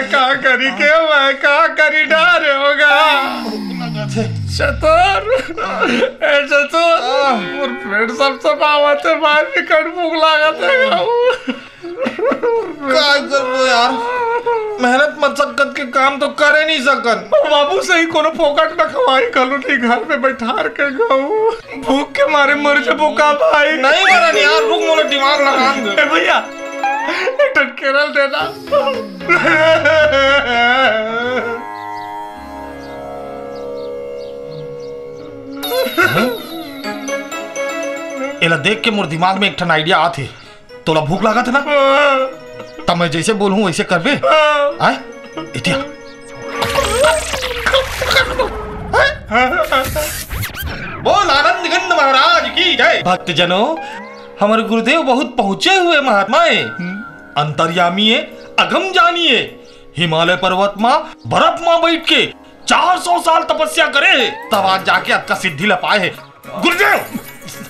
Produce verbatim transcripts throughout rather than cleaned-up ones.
का करी के मैं, का करी डारे होगा? चतुर, ए चतुर, मोर पेट सब सब आवत है, भारी कट भूख लागत है। का करबो यार, मेहनत मशक्कत के काम तो करे नहीं सकन। बाबू सही कोनो फोकट में खवाई घलो नहीं, घर में बैठार के गऊ। भूख के मारे मर जबो का भाई? नहीं मरन यार, रुक, मोला दिमाग लगान दे। ए भैया, एक ठन केरल देना। एला देख के मोर दिमाग में एक ठन idea आत हे। तोला भूख लागत हे ना? त मैं जइसे बोलहूं वइसे करबे? आय? एती आ। बोल आनंद गंध महाराज की जय। भक्तजनों, हमर गुरुदेव बहुत पहुंचे हुए महात्मा हे, अंतर्यामी हे, अगम जानी हे। हिमालय पर्वत मा बर्फ मा बैठ के चार सौ साल तपस्या करे हे, तब आज जाके अतका सिद्धि ला पाए हे। गुरुदेव,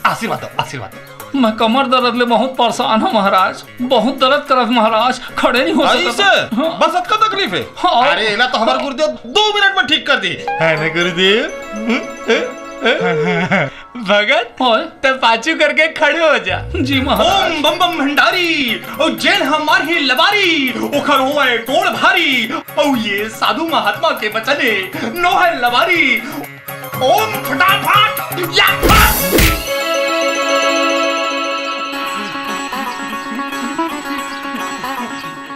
आशीर्वाद दो, आशीर्वाद दो। मैं कमर दर्द ले बहुत परेशान हूँ महाराज, बहुत दर्द करत महाराज, खड़े नहीं हो सकत। ऐसे? हाँ। बस अतका तकलीफ हे? हाँ। अरे, एला तो हमर गुरुदेव दो मिनट में ठीक कर दी। है ना गुरुदेव? हम्म? हैं? हैं? भगत, ओए। त पाछू करके खड़े हो जा। जी महाराज। ओम बम बम भंडारी, ओ जेन हमार ही लबारी, ओखर होए गोड़ भारी, ओ ये साधु महात्मा के बचने नो है लबारी। ओम फटाफट या फट।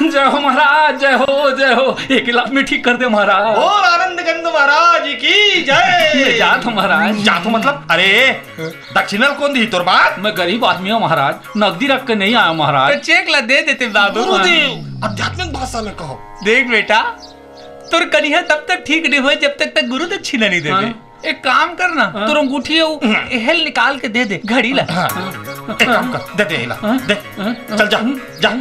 जय हो महाराज, जय हो, जय हो। एक गिलास में ठीक कर दे महाराज। बोल आनंद गंध महाराज की जय। मैं जात हूँ महाराज। जात हूँ मतलब? अरे, दक्षिणा ल कोन दिही तोर बात? मैं गरीब आदमी हूँ महाराज, नकदी रख के नहीं आया महाराज। तो चेक ला दे देते बाबू। गुरुदेव, आध्यात्मिक भाषा में कहो। देख बेटा, तोर कनिहा तब तक ठीक नहीं होए जब तक तक गुरु दक्षिणा नहीं देवे। हाँ। एक काम कर ना, हाँ। तोर अंगूठी हे, हाँ। एहल निकाल के दे दे, घड़ी ला। हाँ। एक काम कर, दे दे एला, हाँ। दे। हाँ। चल जा, हाँ। जा। हाँ।